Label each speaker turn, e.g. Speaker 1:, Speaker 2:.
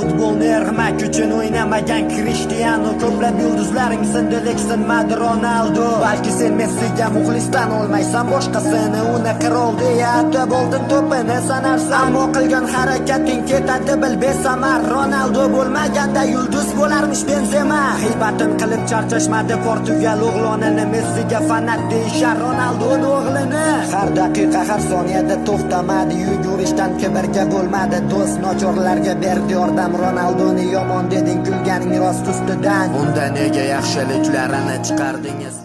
Speaker 1: Futbolni ermak uchun o'ynamagan Krishtianu. Ko'plab yulduzlaring sindi, lek sinmadi Ronaldo. Balki sen Messiga muxlisdan olmaysan boshqasini. Uni qirol deya atab oltin to'pini sanarsan. Ammo qilgan harakating ketadi bil besamar. Ronaldo bo'lmaganda yulduz bo'larmish Benzema. G'iybatin qilib charchashmadi Portugal o'g'lonini. Messiga fanat deyishar Ronaldoni o'g'lini. Har daqiqa, har soniyada to'xtamadi yugurishdan, kibrga bo'lmadi do'st, nochorlarga berdi yordam. Ronaldoni yomon deding, kulganing rost ustidan.
Speaker 2: Unda nega yaxshiliklarini chiqardingiz?